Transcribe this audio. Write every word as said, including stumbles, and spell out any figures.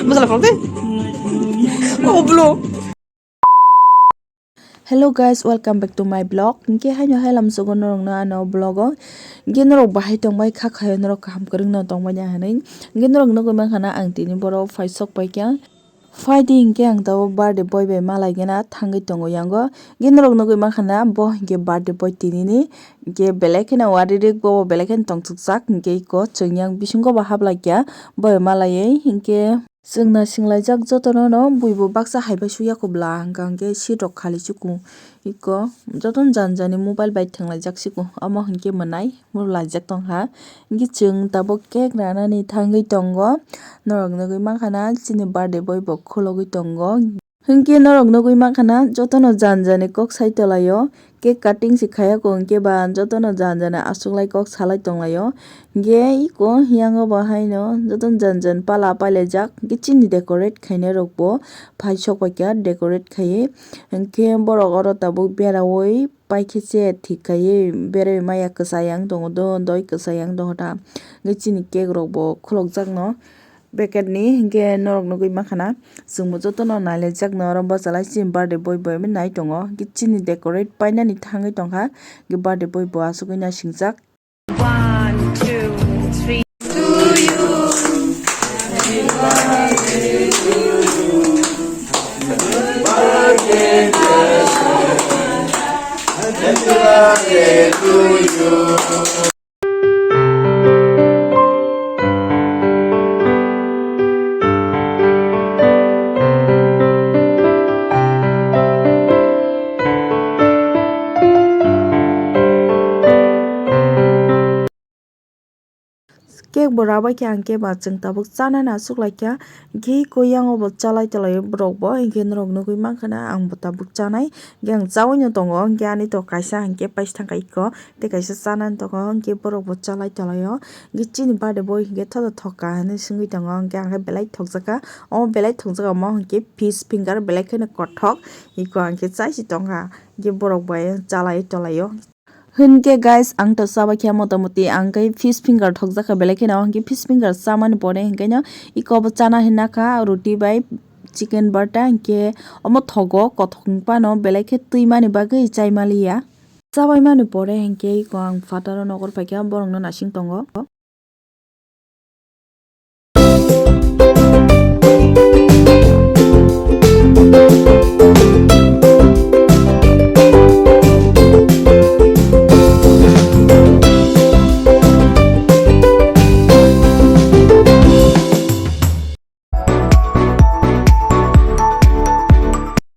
Bwsala phone tei. Oh, bro. Hello guys, welcome back to my vlog. Hinkhe haino hai lamsogo norokno ano vlog o. Hinkhe norok bahai tongbai kha khayo norok kaham kwrwngno tongbai ya hinwi. Hinkhe norok nugwi mankha na ang tini borok phai sok paikha. Phaidi hinkhe ang tabuk birthday boy bai malaigena thangwi tongo yango. Hinkhe norok nugwi mankha na bo hinkhe birthday boy tinini. Hinkhe belai kheno wari rik bo belai kheno tongthokjak hinkhe iko chwng yang bisingo bo haplaikha boy malaiwi hinkhe. Chwng naisinglaijak jotono no buibo baksa haibai suyakobla hwnkha hinkhe seat rok khali chukung iko jotono jani jani mobile bai thwnglaijak chukung omo hinkhe mwnai murlaijak tongkha hinkhe chwng tabuk cake ranani thangwi tongo norok nugwi mankha na chini birthday boy bo khulogwi tongo hinkhe norok nugwi mankha na jotono jani jani kok sai tolaio. Cake cutting se khaiya kho hinkhe ba jotono jani jani achuklai kok salai tonglaio. Hinkhe iko yango bo haino jotono jani jani pala pailaijak hinkhe chini decorate khainai rokbo phai sok paikha decorate khaiwi. Hinkhe borok oro tabuk beraui paikhe se thik khaiwi beraiwi maya kwchai yang tongo do doi kwchai yang tongo ta hinkhe chini cake rokbo khulokjakno. Packet ni hinkhe norok nugwi mankha na chwngbo jotono nailaijak no oro bwchalai chini birthday boy bo nai tongo hinkhe chini decorate painani thangwi tongkha hinkhe birthday boy bo asugwi naisingjak. One, two, three. Cake bo rabai khe ang khe ba chwng tabuk chanani aswk lai kha. Hinkhe iko yango bo chalai tolai o borok bo hinkhe norok nugwi mankha na ang bo tabuk chanai. Hinkhe ang chaui no tongo hinkhe ani to kaisa hinkhe paisa thangkha iko tei kaisa chanani tongo hinkhe borok bo chalai tolai o. Hinkhe chini birthday boy hinkhe thodo thokka hinwi swngwi tongo hinkhe ang khe belai thokjakha. Omo belai thokjakha omo hinkhe fish finger belai kheno kothok iko ang khe chai si tongkha hinkhe borok bai chalai tolai o. Hinkhe guys, ang to chabai khe motamoti ang khe fish finger thokjak kha belai kheno, hinkhe fish finger chamani pore hinkhe no iko bo chana hinna kha roti bai chicken barta, hinkhe omo thogo kothok phano belai khe twimani bagwi chai maliya. Chabai mani pore hinkhe iko ang fataro nokor paikha, borokno naising tongo.